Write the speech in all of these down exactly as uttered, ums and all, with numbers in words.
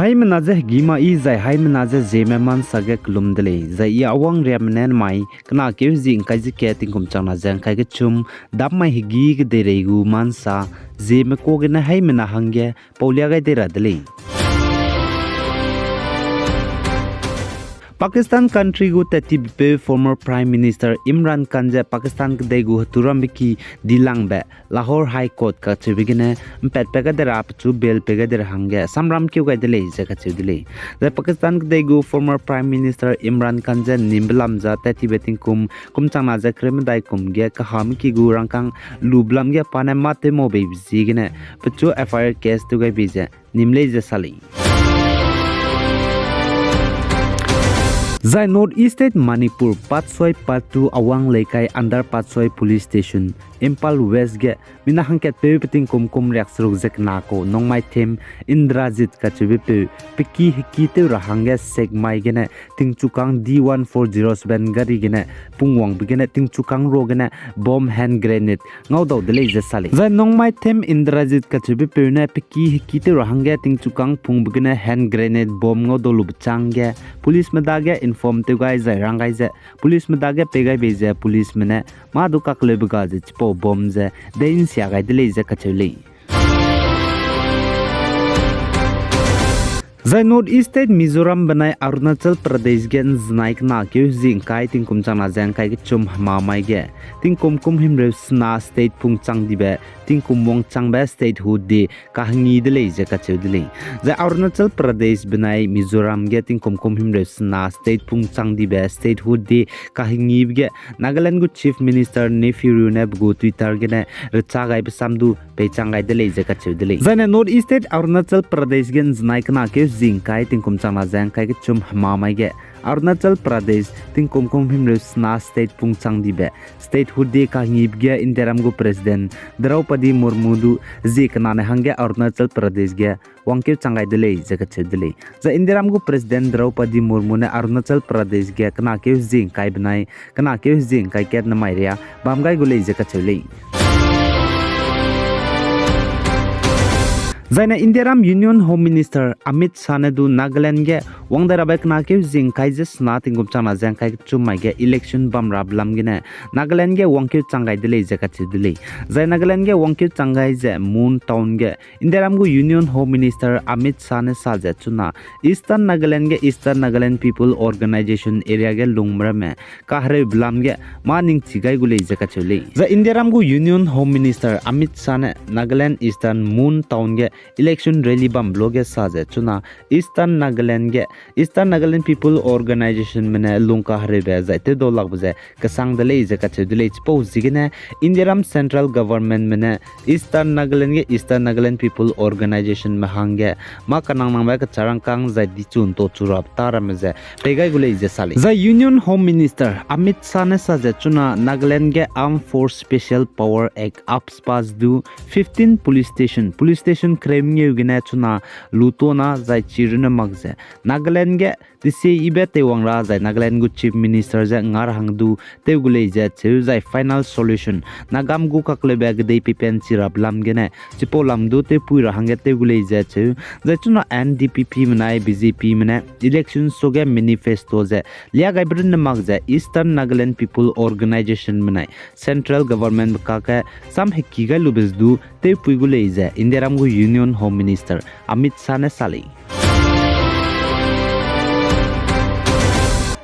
Haimena ze hegî ma i zai haimena ze Zeme ma nsa ge kelum de lei, zai i Awang Riame ne mai kena keu hezi ngkai ze kat tingkum changna ze ngkai kechum, dam mai hegî kedeirei gu ma nsa, Zeme ka gene haimena hangge paulia gai dei ra de lei. Pakistan country gu tattibe peu former Prime Minister Imran Khan ze Pakistan kedei gu heturambe ki dilangbe Lahore High Court kacheube gene mpatpat gai de ra pechu bail pei gai de ra hangge samram keu gai de lei ze kacheu de lei. Zai Pakistan kedei gu former Prime Minister Imran Khan ze nimbe lam za tattibe tingkum kum changna ze kereu medai kum ge kahame ki gu rangkâng lube lam ge pa ne mâ tew mau beibe ziegene pechu F I R case tew gai bei ze nim lei ze sa lei. Zai North East State Manipur, Patsoi Pattu Awang Leikai under Patsoi Police Station, Imphal West ge mina hangkatpeu peting kum kum riak seruk ze kena kau Nongmaithem Indrajit kacheube peu peki heki tew ra hangge sekmai gene tingchukâng D one four zero seven gari gene pungwangbe gene tingchukâng ro gene bomb hand grenade ngaudau de lei ze sa lei. Zai Nongmaithem Indrajit kacheube peu ne peki heki tew ra hangge tingchukâng pungbe gene hand grenade bomb ngaudau lube châng ge policeme dage inform tew gai zai rang gai ze policeme dage pei gai bei ze policeme ne mâ du kakleube ga ze chipau bomb ze dei nsia gai de lei ze kacheu lei. Zai North East State Mizoram benai Arunachal Pradesh ge nzenai kena keu hezi ngkai tingkum changna ze ngkai kechum hemamai ge tingkum kum himreu sena state pungchang dibe tingkum wangchangbe statehood day kahengi de lei ze kacheu de lei. Zai Arunachal Pradesh benai Mizoram ge tingkum kum himreu sena state pungchang dibe statehood day kahengibe ge Nagaland gu Chief Minister Neiphiu Rio ne pe gu Twitter gene recha gaibe sam du peichang gai de lei ze kacheu de lei. Zaine North East State Arunachal Pradesh ge nzenai kena keu hezi ngkai tingkum changna ze ngkai kechum hemamai ge Arunachal Pradesh tingkum kum himreu sena state pungchang dibe statehood day kahengibe ge Indiaram gu President Draupadi Murmu du zie kenane hangge Arunachal Pradesh ge wangkeu chang gai de lei ze kacheu de lei. Zai Indiaram gu President Draupadi Murmu ne Arunachal Pradesh ge kena keu hezi ngkai benai kena keu hezi ngkai kat nemai ria bam gai gu lei ze kacheu lei. Zaine Indiaram Union Home Minister Amit Shah ne du Nagaland ge wang dai rabe kena keu hezi ngkai ze sena tingkum changna ze ngkai kechum mai ge election bam rabe lam gene Nagaland ge wangkeu chang gai de lei ze kacheu de lei. Zai Nagaland ge wangkeu chang gai ze Mon Town ge Indiaram gu Union Home Minister Amit Shah ne sa ze chuna Eastern Nagaland ge Eastern Nagaland People Organisation area ge lungme ramme kahereube lam ge mâ ningchi gai gu lei ze kacheu lei. Zai Indiaram gu Union Home Minister Amit Shah ne Nagaland Eastern Mon Town ge election rally bambe luage sa ze chuna Eastern Nagaland ge Eastern Nagaland People Organisationme ne lung kahereube zai tewdau lakbe ze kesang de lei ze kacheu de lei. Chipau ziegene Indiaram Central Governmentme ne Eastern Nagaland ge Eastern Nagaland People Organisationme hangge mâ kanangnangbe kecharangkâng zai dichun tau chu rabe ta ramme ze pei gai gu lei ze sa lei. Zai Union Home Minister Amit Shah ne sa ze chuna Nagaland ge Armed Force Special Power Act, AFSPA du fifteen police station, police station kereu mengeu gene chuna lutona zai chi runne mak ze Nagaland ge tesieibe teiwang ra zai Nagaland gu Chief Minister ze ngar hang du tew gu lei ze cheu zai final solution Nagam gu kakleube kedei peipen chi rabe lam gene chipau lam du tewpui ra hangge tew gu lei ze cheu. Zai chuna N D P P menai B J Pme ne election suage manifesto ze lia gaibe runne mak ze Eastern Nagaland People Organisation menai Central Governmentbe kakge sam heki gai lube ze du tewpui gu lei ze Indiaram gu Union Home Minister Amit Shah ne sa lei.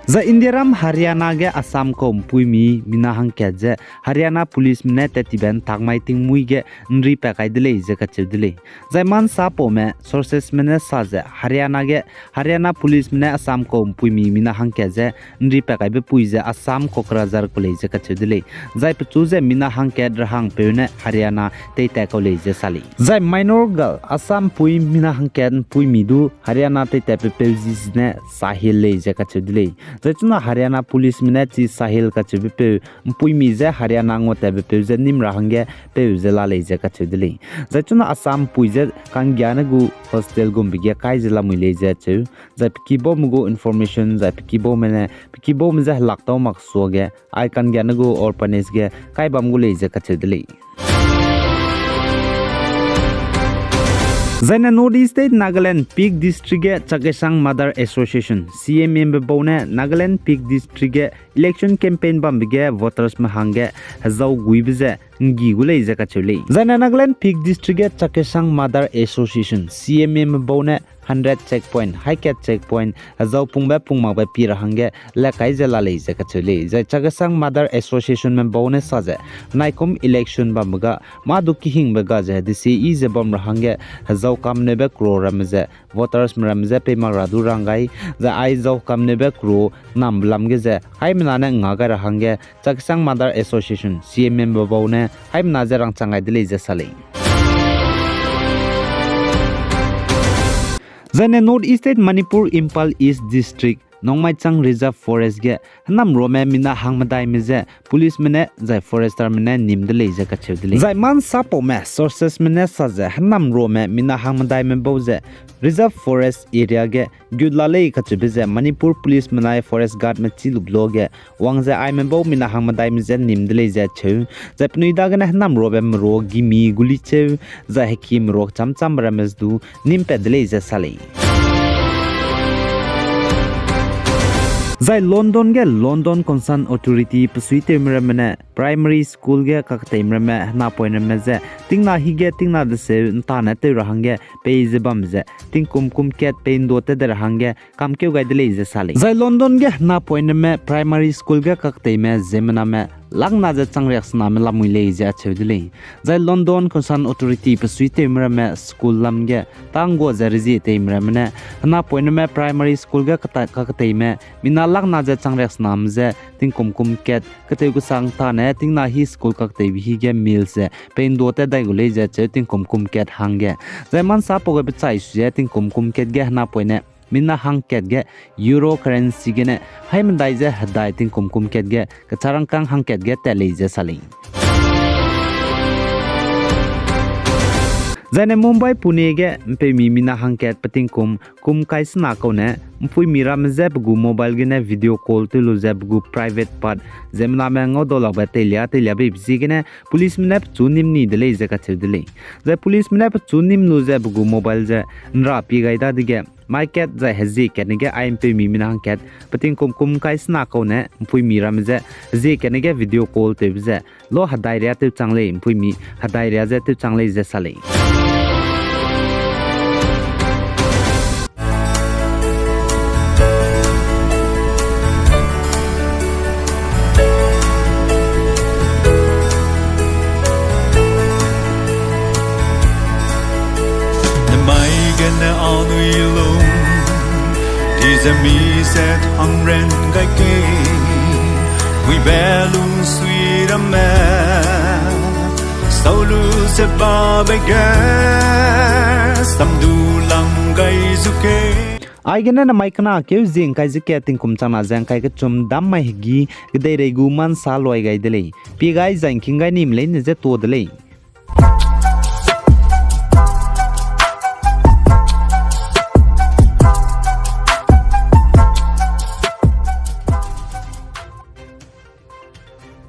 Zai Indiaram Haryana ge Assam kau mpuimi mina hangkat ze Haryana policeme ne tattibe ntakmai tingmuî ge nri pat kai de lei ze kacheu de lei. Zai mansa paume sourcesme ne sa ze Haryana ge Haryana policeme ne Assam kau mpuimi mina hangkat ze nri pat kaibe pui ze Assam Kokrajhar ku lei ze kacheu de lei. Zai pechu ze mina hangkat rahangpeu ne Haryana teitat kau lei ze sa lei. Zai minor gal Assam pui mina hangkat mpuimi du Haryana teitatbe peu zi zene Sahil lei ze kacheu de lei. Zai chuna Haryana policeme ne chi Sahil kacheube peu mpuimi ze Haryana nguatatbe peu ze nim ra hangge peu ze la lei ze kacheu de lei. Zai chuna Assam pui ze kanggiane gu hostel gumbe ge kai ze lamui lei ze cheu. Zai pe kibaume gu information zai pe kibaume ne pe kibaume ze helak tau mak suage ai kanggiane gu orphanage ge kai bam gu lei ze kacheu de lei. Zaine North East State Nagaland Phek District ge Chakhesang Mother Association, C M M be bau ne Nagaland Phek District ge election campaign bambe ge votersme hangge hezau guibe ze nggi gu lei ze kacheu lei. Zaine Nagaland Phek District ge Chakhesang Mother Association, C M M be bau ne hundred checkpoint, haikat checkpoint, hezau pungbe pungmakbe pi ra hangge le kai ze la lei ze kacheu lei. Zai Chakhesang Mother Associationme bau ne sa ze, naikum election bambe ga, mâ du kehingbe ga ze, desi yi ze bam ra hangge, hezau kamneube kro ramme ze, votersme ramme je pei mak ra du rang gai, zai ai zau kamneube kro nambe lam ge ze, haimena ne nga gai ra hangge, Chakhesang Mother Association, C M M be bau ne, haimena je rangchang gai de lei ze sa lei. Zaine North East State Manipur Imphal East District, Nongmaichang Reserve Forest ge, hênam ruame mina hangmedaime je, policeme ne, zai foresterme ne nim de lei ze kacheu de lei. Zai mansapaume, sourcesme ne sa ze, hênam ruame mina hangmedaime bau ze, Reserve Forest area ge, gut la lei kacheube ze, Manipur policeme nai forest guardme chî lup lo ge, wang ze aime bau mina hangmedaime je nim de lei ze cheu, zai penui dagene hênam ruabe merua gimi gulicheu, zai heki merua chamchambe ramme du, nimpat de lei ze sa lei. Zai London ge London Concerned Authority pesuitewme ramme ne primary school ge kaketeime ramme hênapoine ramme je tingna hi ge tingna deseu ntane tew ra hangge pei ze bam ze tingkum kum kat pei ’ndu tat de ra hangge kamkeu gai de lei ze sa lei. Zai London ge hênapoine ramme primary school ge kaketeime ziemmename lakna ze changriaksename lamui lei ze acheu de lei. Zai London Concerned Authority pesuitewme ramme school lam ge tângguâ ze rezie teime ramme ne hênapoine ramme primary school ge kata-, kaketeime mina lakna ze changriaksename je tingkum kum kat ketew kesang tane tingna hi school kaketeibe hi ge meals ze pei ’ndu tat dai gu lei ze cheu tingkum kum kat hangge. Zai mansapau ge pechai su ze tingkum kum kat ge hênapoine mina hangkat ge Euro currency gene haimedai ze hedai tingkum kum kat ge kecharangkâng hangkat ge tat lei ze sa lei. Zaine Mumbai Pune ge ’mpeumi mina hangkat pe tingkum kum kai sena kau ne ’mpuimi ramme je pe gu mobile gene video call tew lu ze pe gu private part ziemmename ngau dau lakbe teilia teilia beibe ziegene policeme ne pechu nîm ni de lei ze kacheu de lei. Zai policeme ne pechu nîm lu ze pe gu mobile ze ’nra pie gai dadege mai kat zai hezie katne ge ai ’mpeumi mina hangkat pe tingkum kum kai sena kau ne ’mpuimi ramme je hezie katne ge video call tewbe ze lo hedai ria tewchang lei, ’mpuimi hedai ria ze tewchang lei ze sa lei. Nemai gene anui lung, di ze mi zet hangren gai ke, muibe lungsui ramme, sau lu ze babe ge, samdu lang gai zu ke. Aigene nemai kena keu zie ’ngkai ze kat tingkum changna ze ’ngkai kechum dam mai hegî, kedeirei gu mansa luai gai de lei. Pie gai zai ’ngking gai nime leine je tuâ de lei.